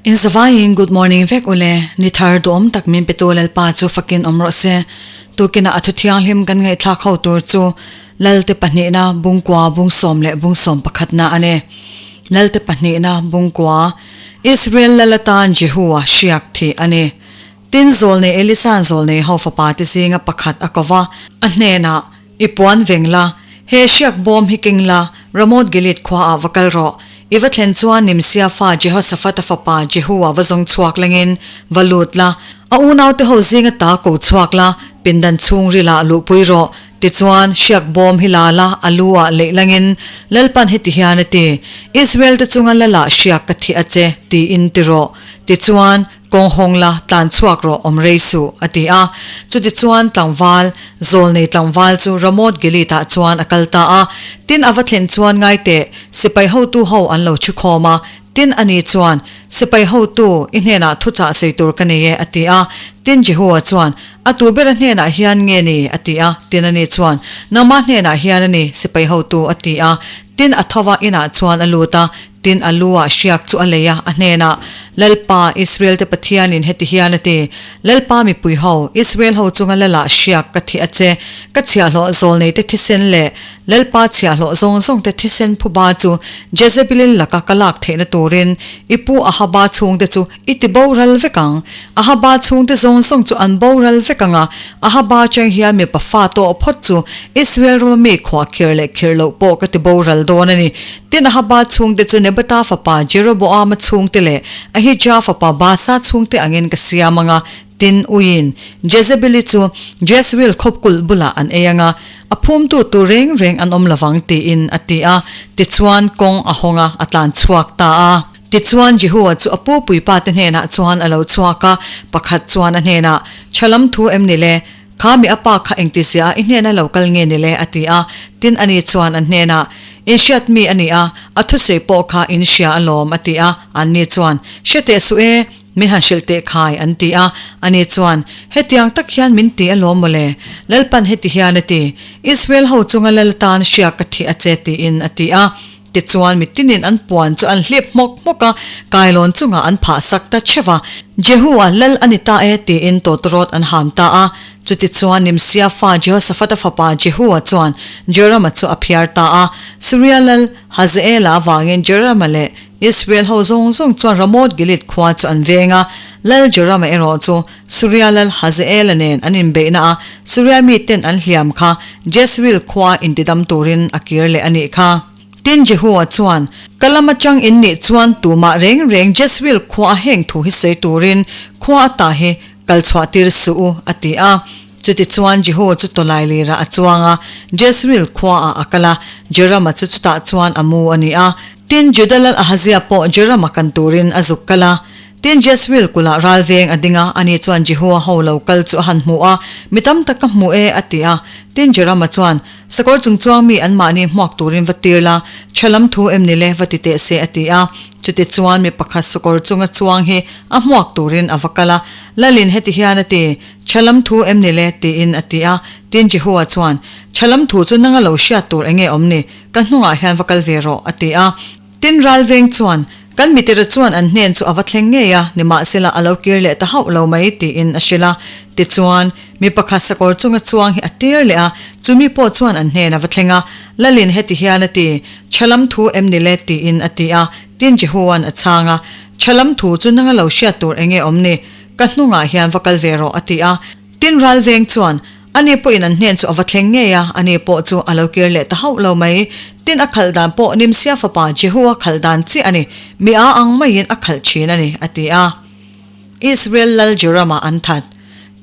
In zavaiin good morning vek ule, ni thar duhawm tak min petu Lalpa chu fakin awm rawh se. Tukinah a thu thianghlim kan ngaihthlak ho tur chu Lalte pahnihna bungkua bungsawm leh bungsawm pakhatna a ni. Lalte pahnihna bungkua Israel lal atan Jehua hriak thih a ni. Tin zawlnei Elisa'n zawlnei ho fapa te zinga pakhat a ko va, a hnenah, I puan veng la, he hriak bawm hi keng la, Ramoth Gilead khuaah va kal rawh. I va thlen chuan Nimsia fa Jehoshaphat-a fapa Jehu-a va zawng chhuak lengin va lut la, a unaute ho zinga ta ko chhuak la, pindan chhungrilah luhpui rawh. Tichuan, hriak bawm hi la la, a lu-ah leih langin, Lalpan heti hian a ti, Israel-te chunga lalah hriak ka thih a che, tiin ti rawh. Tichuan, Kawng hawng la, tlan chhuak rawh, awm rei suh, a ti a. Chutichuan tlangval, zawlnei tlangval chu Ramoth Gilead-ah chuan a kal ta a. Tin, a va thlen chuan ngai teh, sipai hotu ho an lo chhu khawm a. Tin, ani chuan, Sipai hotu, i hnenah thuchah sawi tur ka nei e, a ti a. Tin, Jehua chuan, A tu bera hnenah hian nge ni? a ti a. Tin, ani chuan, Nangmah hnenah hian a ni, sipai hotu, a ti a. Tin, a tho va, inah chuan a lut a. Tin, a lu ah hriak chu a lei a, a hnenah, Lalpa, Israel-te Pathianin heti hian a ti, Lalpa mipui ho, Israel ho chunga Lalah hriak ka thih a che, ka chhiahhlawh zawlneite thisen leh Lalpa chhiahhlawh zawng zawngte thisen phuba chu Jezebelin laka ka lak theihna turin i pu Ahaba chhungte chu i ti boral vek ang. Ahaba chhungte zawng zawng chu an boral vek ang a, Ahaba cheng hian mipa fa tawh phawt chu Israel rama mi khuah khir leh khir loh pawh ka ti boral dawn a ni. Tin, Ahaba chhungte chu Nebata fapa Jeroboama chhungte leh Ahija fapa Baasa chhungte angin ka siam ang a, tin, uiin Jezebeli chu Jezreel khawpkulh bulah an ei ang a, a phumtu tur reng reng an awm lovang, tiin a ti a. Tichuan, kawng a hawng a, a tlan chhuak ta a. Tichuan, Jehua chu a pu puipate hnenah chuan a lo chhuak a, pakhat chuan a hnenah, Thalam thu em ni le? Kha mi a pa kha engtizia a i hnena lo kal nge ni le? a ti a. Tin, ani chuan an hnenah, In hriat mi a ni a, a thusawi pawh kha in hria alawm, a ti a. Anni chuan, Hre teh suh e, min han hrilh teh khai, an ti a. Ani chuan, Hetiang tak hian min ti alawm mawle, Lalpan heti hian a ti, Israel ho chunga lal atan hriak ka thih a che, tiin a ti a. Tichuan mitinin an puan chu an hlip hmawk hmawk a, kailawn chungah an phah sak ta theuh a. Jehu-a lal a ni ta e tiin tawtawrawt an ham ta a. Chutichuan Nimsia fa Jehoshaphat-a fapa Jehu-a chuan Jorama chu a phiar ta a. Suria lal Hazaela avangin Jorama leh Israel ho zawng zawng chuan Ramoth Gilead khua chu an veng a. Lal Jorama erawh chu Suria lal Hazaela nen an inbeihna a, Suria miten an hliam kha Jezreel khua intidam turin a kir leh a nih kha. Tin Jehua chuan, Ka lam atang in nih chuan tumah reng reng Jezreel khua a heng thu hi sawi turin khua ata hi kal chhuah tir suh u, a ti a. Chutichuan Jehua chu tawlai lirah a chuang a, Jezreel khuaah a kal a, Jorama chu chutah chuan a mu a ni a. Tin Juda lal Ahazia pawh Jorama kan turin a zuk kal a. Tin, Jezreel kulh ah ral veng a ding a, ani chuan Jehua ho lo kal chu a han hmu a, Mi tam tak ka hmu e, a ti a. Tin, Jorama chuan, Sakawr chung chuang mi anmahni hmuak turin va tir la, tha lam thu em ni le, va ti teh se, a ti a. Chuti chuan mi pakhat sakawr chunga chuang hi a hmuak turin a va kal a, Lalin heti hian a ti, Tha lam thu em ni le, tiin a ti a. Tin, Jehua chuan, Tha lam thu chu nanga lo hriat tur enge awm ni, ka hnungah hian va kal ve rawh, a ti a. Tin, Ralveng chuan, Kan mitira chuan an hnen chu a va thleng ngei a, nimahsela a lo kir leh ta hauh lo mai, tiin a hrilh a. Tichuan, mi pakhat sakawr chunga chuang hi a tir leh a, chu mi pawh chuan an hnen a va thleng a. Lalin heti hian a ti, Thalam thu em ni le? tiin a ti a. Tin, Jehoa'n a chhang a, Thalam thu chu nanga lo hriat tur enge awm ni? Ka hnungah hian va kal ve rawh, a ti a. Tin, Ralveng chuan, Ani pawhin an hnen chu a va thleng ngei a, ani pawh chu a lo kir leh ta hauh lo mai. Tin, a khalh dan pawh Nimsia fapa Jehua khalh dan chiah a ni, mi a ang maiin a khalh thin a ni, a ti a. Israel lal Jorama an that.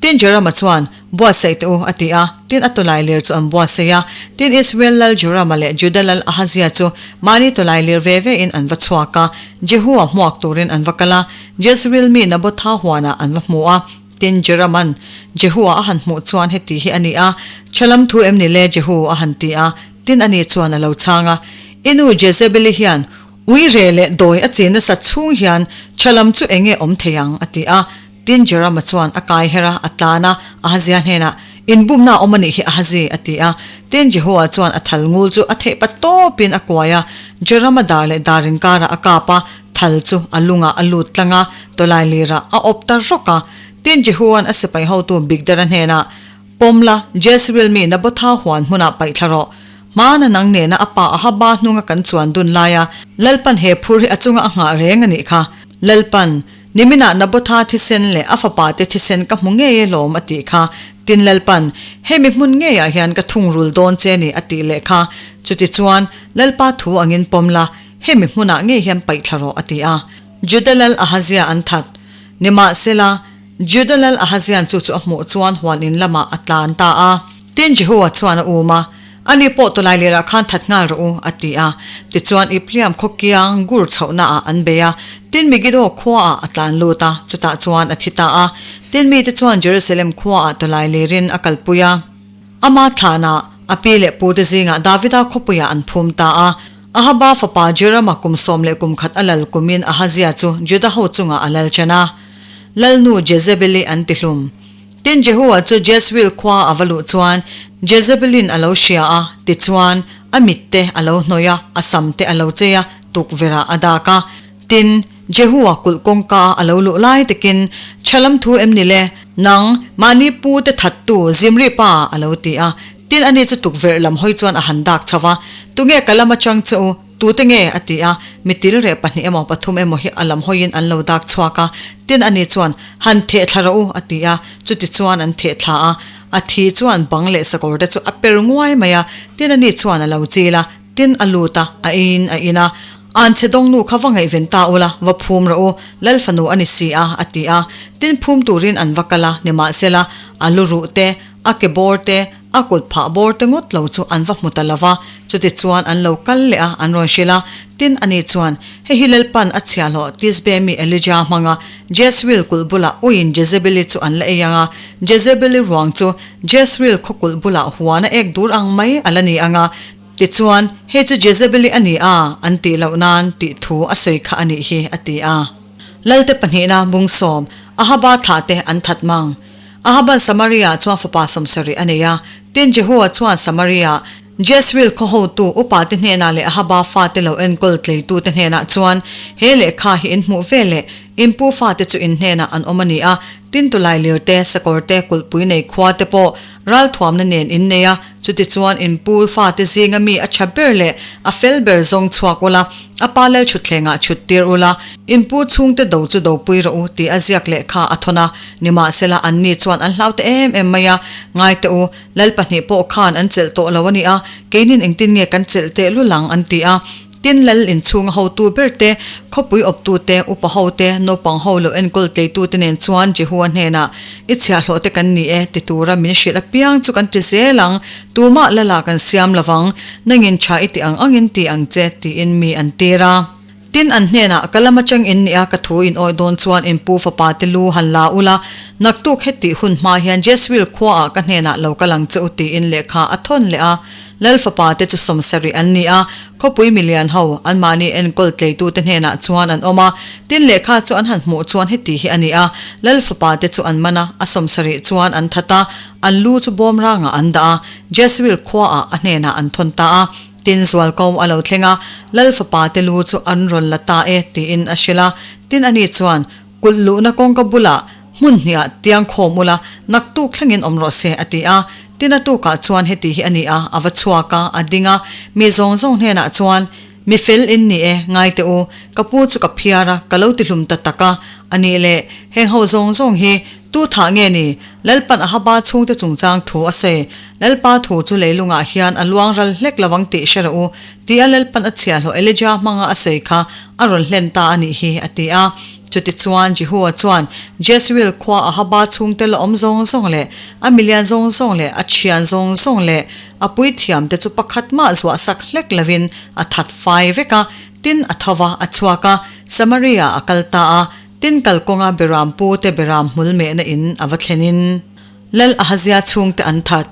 Tin, Jorama chuan, Buatsaih teh u, a ti a. Tin, a tawlai lir chu an buatsaih a. Tin, Israel lal Jorama leh Juda lal Ahazia chu mahni tawlai lir ve ve in an va chhuak a, Jehua hmuak turin an va kal a. Jezreel mi Nabotha huanah an va hmu a. Tin, Jerama'n Jehua a han hmuh chuan heti hi a ni a, Thalam thu em ni le Jehu? a han ti a. Tin, ani chuan a lo chhang a, I nu Jezebeli hian ui re leh dawi a chi nasa chhung hian thalam chu eng nge awm thei ang? a ti a. Tin, Jerama chuan a kai her a, a tlan a, Ahazia hnenah, Inbumna a awm a nih hi Ahazi, a ti a. Tin, Jehua chuan a thal ngul chu a theih pa tawpin a kuai a, Jerama dar leh dar inkarah a kap a. Thal chu a lungah a lut tlang a, tawlailirah a awp ta rawk a. Tin, Jehua'n a sipai hotu Bigdara hnenah, Pawm la, Jezreel mi Nabotha huan hmunah paih thla rawh. Hmana nang nena a pa Ahaba hnunga kan chuan dun laia Lalpan he phur hi a chunga a nghah reng a nih kha. Lalpan, Niminah Nabotha thisen leh a fapa te thisen ka hmu ngei e lawm a tih kha. Tin Lalpan, Hemi hmun ngeiah hian ka thungrul dawn che ni a tih leh kha. Chutichuan, Lalpa thu angin pawm la, hemi hmunah ngei hian paih thla rawh a ti a. Juda lal Ahazia an that. Nimahsela, Juda lal Ahazian chu chu a hmuh chuan huan in lamah a tlan ta a. Tin Jehua chuan a um a, Ani pawh tawlai lirah khan that nghal rawh u, a ti a. Tichuan Ipliam khaw kiang gur chhohnaah an bei a. Tin Megiddo khuaah a tlan lut a, chutah chuan a thi ta a. Tin mite chuan Jerusalem khuaah tawlai lirin a kalpui a. Ama thlanah a pi leh pute zingah Davida khawpuiah an phum ta a. Ahaba fapa Jerama kum sawm leh kum khat a lal kumin Ahazia chu Juda ho chungah a lal chen a. Lalnu Jezebeli an ti hlum. Tin Jehua chu Jezreel khua a va luh chuan Jezebelin a lo hria a, tichuan, a mit te a lo hnawih a, a sam te a lo chei a, tukverh ah a dak a. Tin, Jehua kulh kawngka a lo luh lai takin, Thalam thu em ni le? Nang, mahni pu te thattu Zimri pa, a lo ti a. Tin, ani chu tukverh lam hawi chuan a han dak chho va, Tunge ka lam atang che u? Tute nge? a ti a. Mitil reh pahnih emaw pathum emaw hi a lam hawiin an lo dak chhuak a. Tin, ani chuan, Han theh thla rawh u, a ti a. Chutichuan an theh thla a. A thi chuan bang leh sakawr te chu a per nguai mai a. Tin, ani chuan a lo chil a. Tin, a lut a, a eiin a in a. Anchhe dawngnu kha va ngaihven ta ula, va phum rawh u, Lal fanu a ni si a, a ti a. Tin, phum turin an va kal a, nimahsela, a lu ruh te, a ke bawr te, a kut phah bawr te ngawt lo chu an va hmu ta lo va. Chutichuan an lo kal leh a, an rawn hrilh a. Tin, ani chuan, Hei hi Lalpan a chhiahhlawh Tisbe mi Elija hmanga Jezreel kulh bulah uiin Jezebeli chu an la ei ang a, Jezebeli ruang chu Jezreel khaw kulh bulah huan a ek dur ang mai a la ni ang a, tichuan, Hei chu Jezebeli a ni a, an tih loh nan tih thu a sawi kha a nih hi, a ti a. Lalte pahnihna bungsawm, Ahaba thlahte an that mang. Ahaban Samaria chuan fapa sawmsarih a nei a, tin Jehua chuan Samaria, Jezreel khaw hotu upate hnenah leh Ahaba fate lo enkawl tleitute hnenah chuan, He lehkha hi in hmuh ve leh, in pu fate chu in hnenah an awm a ni a, tin tulai lir te, sakawr te, kulhpui nei khua te pawh ralthuamna nen in nei a, chutichuan in pu fate zinga mi a tha ber leh a fel ber zawng chhuak ula, a pa lal thutthlengah chhut tir ula, in pu chhungte do chu dopui rawh u tih a ziak lehkha a thawn a, nimahsela anni chuan an hlau ta em em mai a, Ngai teh u, Lal pahnih pawh khan an chelh tawh lo a ni a, keinin engtin nge kan chelh teh lul ang an ti a. Tin, lal inchhunga hotu ber te, khawpui awptu te, upa ho te, naupang ho lo enkawl tleitu te nen chuan Jehua hnenah, I chhiahhlawh te kan ni e, ti tura min hrilh apiang chu kan ti zel ang, tumah lala kan siam lo vang, nangin tha i ti ang angin ti ang che, tiin mi an tir a. Tin, an hnenah, Ka lam atang in nia ka thu in awih dawn chuan in pu fapa te lu han la ula, naktuk hetih hun hma hian Jezreel khuaah ka hnenah lo kal ang che u tiin lehkha a thawn leh a. Lal fapa te chu sawmsarih an ni a, khawpui milian ho, anmahni enkawl tleitute hnenah chuan an awm a. Tin, lehkha chu an han hmuh chuan heti hi a ni a, Lal fapa te chu an man a, a sawmsarih chuan an that a, an lu chu bawmrangah an dah a, Jezreel khuaah a hnenah an thawn ta a. Tin, zualko a lo thleng a, Lal fapa te lu chu an rawn la ta e, tiin a hrilh a. Tin, ani chuan, Kulh luhna kawngka bulah hmun hniah tiang khawm ula, naktuk thlengin awm rawh se, a ti a. Tin, a tukah chuan heti hi a ni a, a va chhuak a, a ding a, mi zawng zawng hnenah chuan, Mi fel in ni e, ngai teh u, ka pu chu ka phiar a, ka lo ti hlum ta tak a, a nih leh, heng ho zawng zawng hi tu thah nge ni? Lalpan Ahaba chhungte chungchang thu a sawi. Lalpa thu chu leilungah hian a luang ral hlek lo ang tih hre rawh u, tia Lalpan a chhiahhlawh Elija hmanga a sawi kha a rawn hlen ta a nih hi, a ti a. Chutichuan Jehua chuan Jezreel khua Ahaba chhungte la awm zawng zawng leh a milian zawng zawng leh a thian zawng zawng leh a puithiamte chu pakhat mah zuah sak hlek lovin a that fai vek a. Tin, a tho va, a chhuak a, Samaria a kal ta a. Tin, kalkawnga Beram pute Beram hmul mehna in a va thlenin. Lal Ahazia chhungte an that.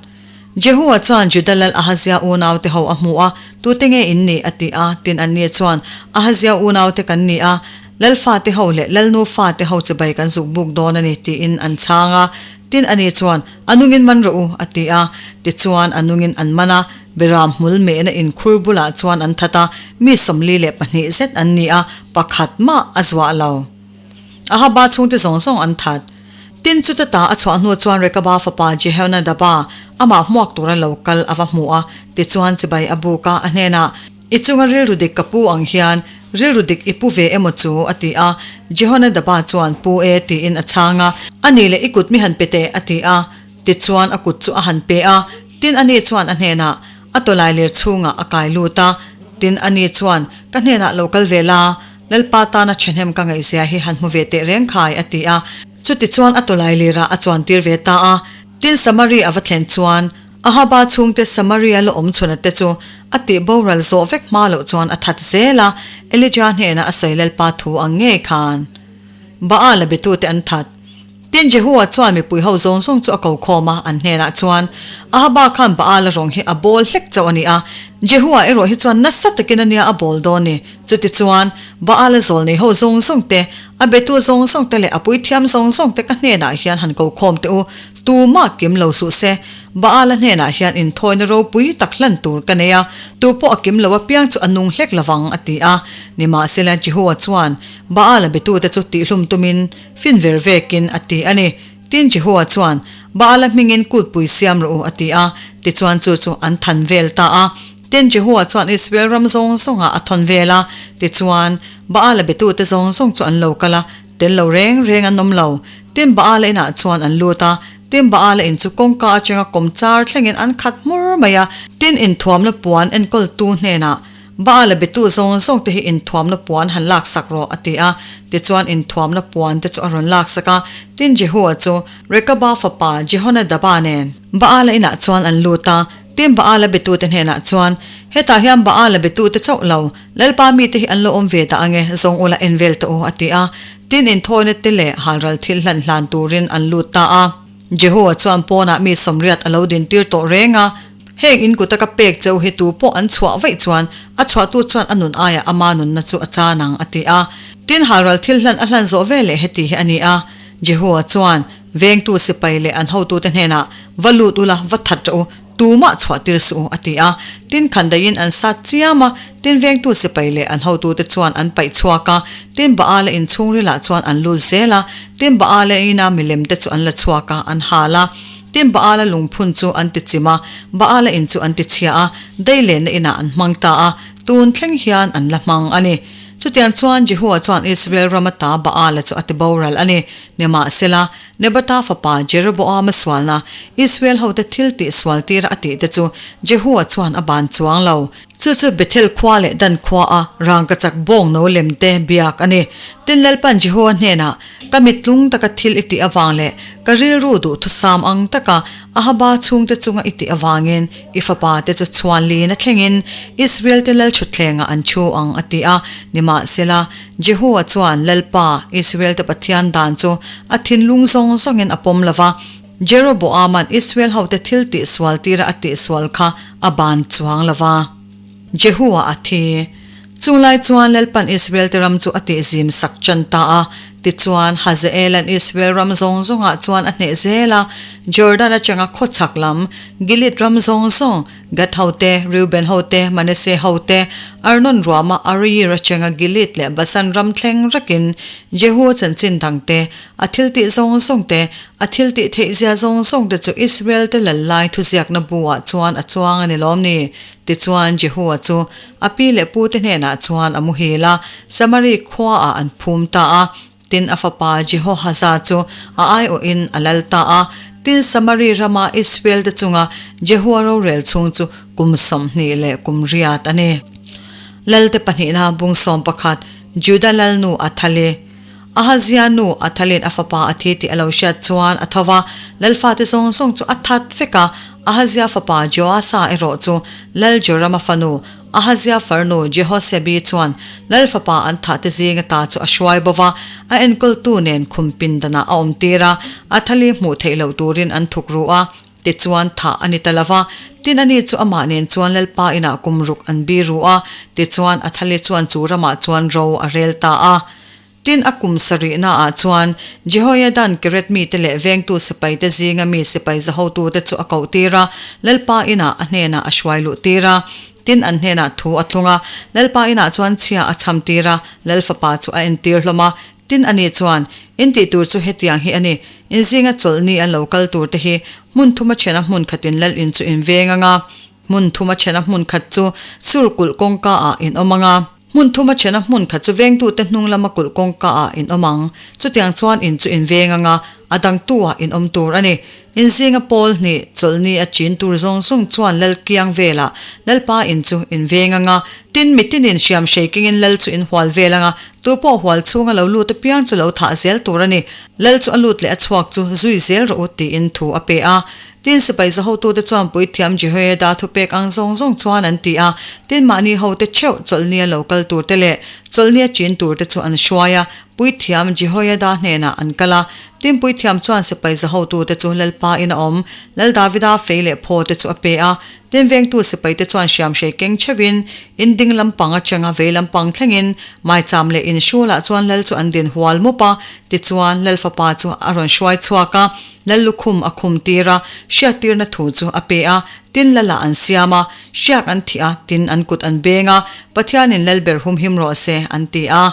Jehua chuan Juda lal Ahazia unaute ho a hmu a, Tute nge in nih? a ti a. Tin, anni chuan, Ahazia unaute kan ni a, lal fate ho leh lalnu fate ho chibai kan zuk buk dawn a ni, tiin an chhang a. Tin, ani chuan, A nungin man rawh u, a ti a. Tichuan, a nungin an man a. Beram hmul mehna inkhur bulah chuan an that a, mi 42 zet an ni a, pakhat mah a zuah lo. Ahaba chhungte zawng zawng an that. Tin, chuta ta a chhuah hnu chuan Rekaba fapa Jehonadaba amah hmuak tura lo kal a va hmu a, tichuan chibai a buk a, a hnenah, I chunga rilru dik ka pu ang hian rilru dik i pu ve emaw chu? a ti a. Jehonadaba chuan, Pu e, tiin a chhang a. A nih leh i kut mi han pe teh, a ti a. Tichuan a kut chu a han pe a, tin ani chuan a hnenah a tawlailir chhungah a kai lut a. Tin ani chuan, Ka hnenah lo kal ve la, Lalpa tana thahnem ka ngaihzia hi han hmu ve teh reng khai, a ti a. Chutichuan a tawlailirah a chuantir ve ta a. Tin Samari a va thlen chuan Ahaba chhungte Samaria la awm chhuna te chu a tih boral zawh vek hma loh chuan a that zel a, Elija hnena a sawi Lalpa thu ang ngei khan Baal a betute an that. Tin, Jehua chuan mipui ho zawng zawng chu a ko khawm a, an hnenah chuan, Ahaba khan Baala rawng hi a bawl hlek chauh a ni a, Jehua erawh hi chuan nasa takin a nia a bawl dawn ni. Chutichuan, Baala zawl nei ho zawng zawng te, a betu zawng zawng te leh a puithiam zawng zawng te ka hnenah hian han ko khawm teh u, tumah kim lo suh se. Baala hnenah hian inthawina ropui tak hlan tur ka nei a, tu pawh a kim lo apiang chu a nung hlek lovang, a ti a. Nimahsela, Jehua chuan Baala betute chu tihlum tumin, Fin ver vekin a ti a ni. Tin Jehova chuan, Baala hmingin kutpui siam rawh u, a ti a. Tichuan chu chu an than vel ta a. Tin Jehova chuan Israel ram zawng zawngah a thawn vel a. Tichuan, Baala betute zawng zawng chu an lo kal a, tel lo reng reng an awm lo. Tin Baala inah chuan an lut a. Tin Baala in chu kawngka atanga kawm char thlengin an khat hmur mai a. Tin inthuamna puan enkawltu hnenah, Baala betu zawng zawng te hi inthuamna puan han laksak rawh, a ti a. Tichuan inthuamna puan te chu a rawn laksak a. Tin Jehua chu Rekaba fapa Jehonadaba nen Baala inah chuan an lut a. Tin Baala betute hnenah chuan, Hetah hian Baala betute chauh lo, Lalpa mite hi an lo awm ve dah ange, zawng ula en vel tawh u, a ti a. Tin inthawina te leh halral thil hlan hlan turin an lut ta a. Jehua chuan pawnah mi 80 a lo dintir tawh reng a. Heng in kuta ka pek cheu hi tu pawh an chhuah vaih chuan a chhuahtu chuan a nun aiah ama nunna chu a chan ang, a ti a. Tin, halral thil hlan a hlan zawh veleh heti hi a ni a. Jehua chuan vengtu sipai leh an hotute hnenah, Va lut ula, va that rawh u, tumah chhuah tir suh u, a ti a. Tin, khandaiin an sat chiam a, tin vengtu sipai leh an hotute chuan an paih chhuak a. Tin, Baala inchhungrilah chuan an lut zel a, tin Baala ina milemte chu an la chhuak a, an hal a. Tin, Baala lungphun chu an ti chim a, Baala in chu an ti chhia a, dei lenna inah an hmang ta a, tun thleng hian an la hmang a ni. Chutiang chuan Jehua chuan Israel ram ata Baala chu a ti boral a ni. Nimahsela, Nebata fapa Jeroboama sualna, Israel hote thil tih sual tira a tihte chu Jehua chuan a ban chuang lo. Chu chu Bethel khua leh Dan khua a rangkachak bawng no lem te biak a ni. Tin Lalpan Jehova hnenah, Ka mittlung taka thil i tih avang leh ka rilru duhthusam ang taka Ahaba chhungte chunga i tih avangin i fapa te chu chhuan lin a thlengin Israel te lal thutthlengah an thu ang a ti a. Nimahsela, Jehova chuan Lalpa, Israel te Pathian dan chu a thinlung zawng zawngin a pawm lo va. Jeroboama'n Israel hote thil tihsual tira a tihsual kha a ban chuang lo va. Jehua a thi. Chung lai chuan Lalpan Israel te ram chu a tihzim sak chan ta a. Tichuan, Hazaela'n Israel ram zawng zawngah chuan a hneh zel a, Jordan atanga khawchhak lam, Gilead ram zawng zawng, Gad hote, Reuben hote, Manasseh hote, Arnon ruama Aroer atanga Gilead leh Basan ram thleng rakin Jehua chanchin dangte, a thiltih zawng zawngte, A thil tih theih zia zawng zawng te chu Israel te lal lai thuziakna bu ah chuan a chuang a ni lawm ni? Tichuan Jehua chu a pi leh pu te hnenah chuan a muhil a, Samari khua ah an phum ta a. Tin a fapa Jehoahaza chu a aiawhin a lal ta a. Tin Samari rama Israel te chunga Jehua rorel chhung chu kum 28 leh kum riat a ni. Lalte pahnihna bung 11 Juda lalnu Athali. Ahazia nu Athalin a fapa a thi tih a lo hriat chuan a tho va, Lal fate zawng zawng chu a that vek a. Ahazia fapa Joasa erawh chu Lal Jorama fanu Ahazia farnu Jehosebi chuan Lal fapa an thahte zing ata chu a hruai bo va, a enkawltu nen khum pindanah a awmtir a, Athali hmuh theih loh turin an thuk ru a. Tichuan thah a ni ta lo va, tin ani chu amah nen chuan Lalpa inah kum ruk an bi ru a, tichuan Athali chuan chu ramah chuan ro a rel ta a. Tin, a kum sarihnaah chuan Jehoiadan Keret mite leh vengtu sipaite zinga mi sipai zahotute chu a kohtir a, Lalpa inah a hnenah a hruai luhtir a. Tin, an hnenah thu a thlung a, Lalpa inah chuan chhia a chhamtir a, Lal fapa chu a entir hlawm a. Tin, ani chuan, In tih tur chu hetiang hi a ni, in zinga chawlhni an lo kal turte hi hmun thuma thena hmun khatin Lal in chu in veng ang a, hmun thuma thena hmun khat chu sur kulh kawngka ah in awm ang a. Hmun thuma thena hmun khat chu vengtute hnung lama kulh kawngka ah in awm ang. Chutiang chuan in chu in veng ang a, a dangtu ah in awm tur a ni. In zinga pawl hnih, chawlhni a chin tur zawng zawng chuan lal kiang velah Lalpa in chu in veng ang a, tin mitinin hriam hrei kengin lal chu in hual vel ang a, tupawh hual chhunga lo lut apiang chu lo thah zel tur a ni. Lal chu a lut leh a chhuak chu zui zel rawh u tiin thu a pe a. Tin sipai zahotute chuan puithiam Jehoiada thupek ang zawng zawng chuan an ti a, tin mahni hote theuh chawlhnia lo kal turte leh chawlhnia chin turte chu an hruai a, Puithiam Jehoiada hnenah an kal a, tin puithiam chuan sipai zahotute chu Lalpa in a awm, Lal Davida fei leh phaw te chu a pe a. Tin vengtu sipaite chuan hriamhrei keng theuhin in ding lampang atanga vei lampang thlengin maicham leh in hrulah chuan Lal chu an din hual mup a, tichuan Lal fapa chu a rawn hruai chhuak a, Lal lukhum a khum tir a, hriattirna thu chu a pe a, tin Lalah an siam a, hriak an thih a, tin an kut an beng a, Pathianin Lalber humhim rawh se, an ti a.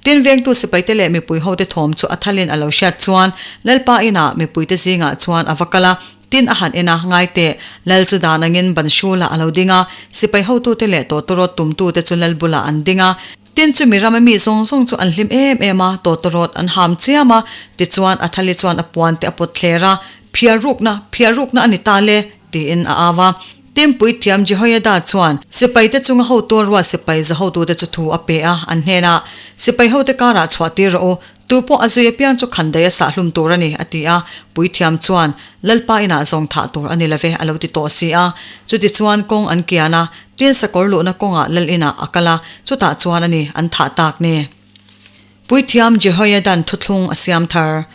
Tin, vengtu sipaite leh mipui hote thawm chu a thalin a lo hriat chuan Lalpa inah mipuite zingah chuan a va kal a, tin a han en a, Ngai teh, Lal chu dan angin ban hrulah a lo ding a, sipai hotute leh tawtawrawt tumtute chu Lal bulah an ding a. Tin, chumi rama mi zawng zawng chu an hlim em em a, tawtawrawt an ham chiam a, tichuan a thali chuan a puante a pawt thler a, Phiar rukna, phiar rukna a ni ta le, tiin a au a. Timpui thiam Jehoiada chuan sipaite chunga hotu a ruat sipai za hotute chu thu a pe a, an hnenah, Sipai hote karah chhuah tir rawh u, tu pawh a zui apiang chu khandaih a sah hlum tur a ni, a ti a. Puithiam chuan, Lalpa inah zawng thah tur a ni lo ve, a lo ti tawh si a. Chutichuan kawng an kian a, tin sakawr luhna kawngah lal inah a kal a, chutah chuan a ni, an thah tak ni. Puithiam Jehoiadan thuthlung a siam thar.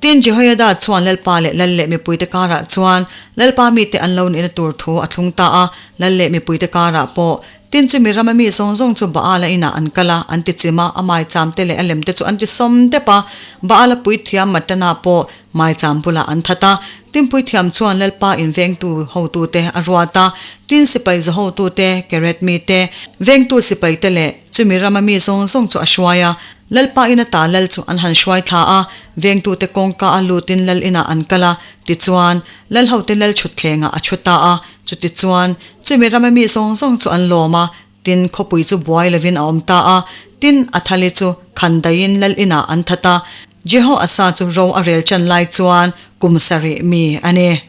Tin, Jehoiada chuan Lalpa leh Lal leh mipuite karah chuan Lalpa mite an lo nihna tur thu a thlung ta a, Lal leh mipuite karah pawh. Tin, chumi rama mi zawng zawng chu Baala inah an kal a, an ti chim a, a maicham te leh a lem te chu an ti sawm dep a. Baala puithiam Mattana pawh maicham bulah an that a. Tin, puithiam chuan Lalpa invengtu hotute a ruat a, tin, sipai za hotute, Keret mite, vengtu sipaite leh, Chumi rama mi zawng zawng chu a hruai a, Lalpa in ata lal chu an han hruai thla a, vengtute kawngka a lutin lal inah an kal a, tichuan, lal hote lal thutthlengah a thu ta a, chutichuan, chumi rama mi zawng zawng chu an lawm a, tin, khawpui chu buai lovin a awm ta a, tin, Athali chu khandaiin lal inah an that a, Jehoasa chu ro a rel chan lai chuan kum sarih mi a ni.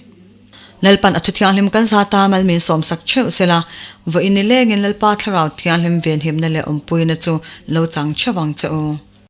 Lalpan a thu thianghlim kan zat a, mal min sawmsak theuh sela, vawiin ni lengin Lalpa Thlarau Thianghlim venhimna leh awmpuina chu lo chang theuh ang che u.